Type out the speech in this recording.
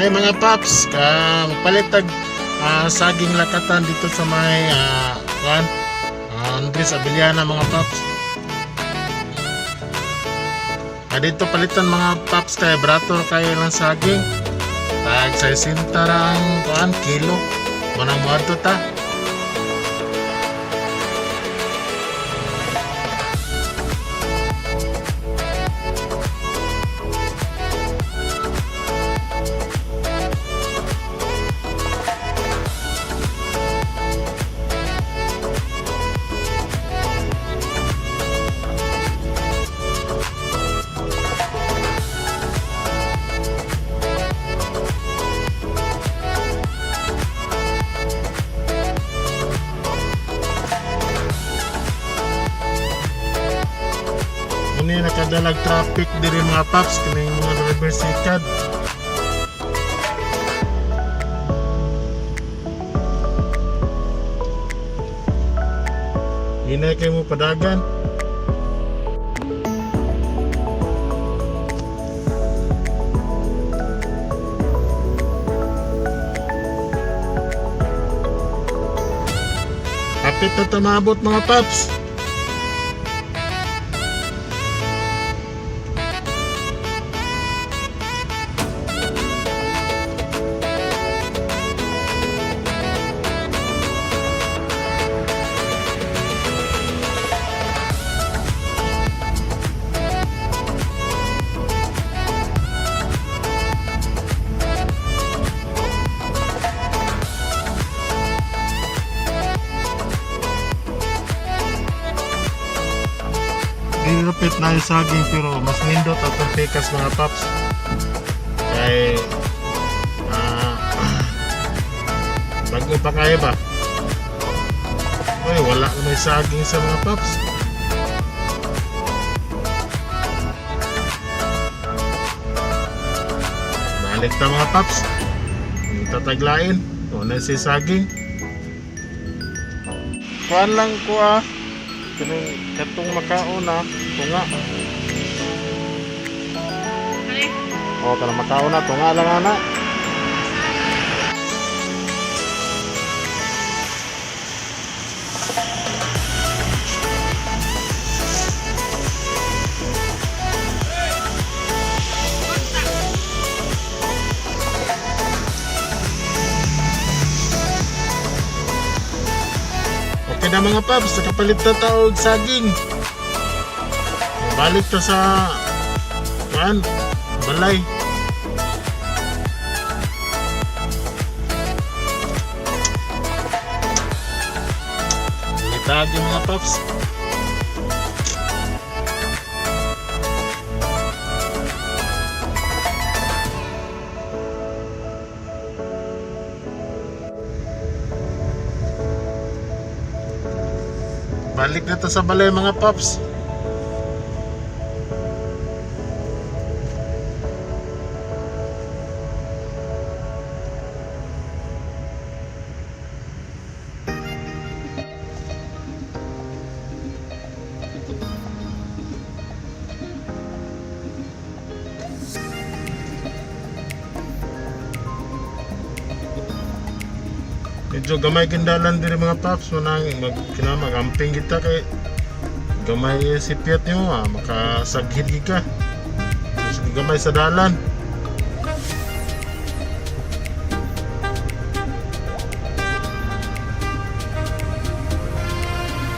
Ay mga paps, ka magpalit tag saging lakatan dito sa may kuan, Andres Abellana, mga paps. Dito palitan, mga paps, kay brato kayo lang saging. Tag 60 ra ang kuan kilo. Manang moadto ta. Muni nakadalag traffic diri, mga paps, kining mga driver sikad. Hinay kay mo padagan. Kapit na tumabot, mga paps. Gilapit na yung saging pero mas nindot atong pikas, mga paps. Kay bago pa kayo ba? Uy, wala na may saging sa mga paps. Balik ta, mga paps. Yung tataglain. Wala si saging. Kuan lang ko ah. Kanang katong makaon na tunga. Oh, kanang makaon na tunga lang ana. Okay na, mga paps, nakapalit na ta og saging. Balik ta sa kuan, balay. Litag yung mga paps. Balik na ta sa balay, mga paps. Medyo gamay kindalan diri, mga paps, manang mag kinama magamping kita kay gamay si Piat nimo ah, makasaghid gid ka. Mas gamay sa dalan.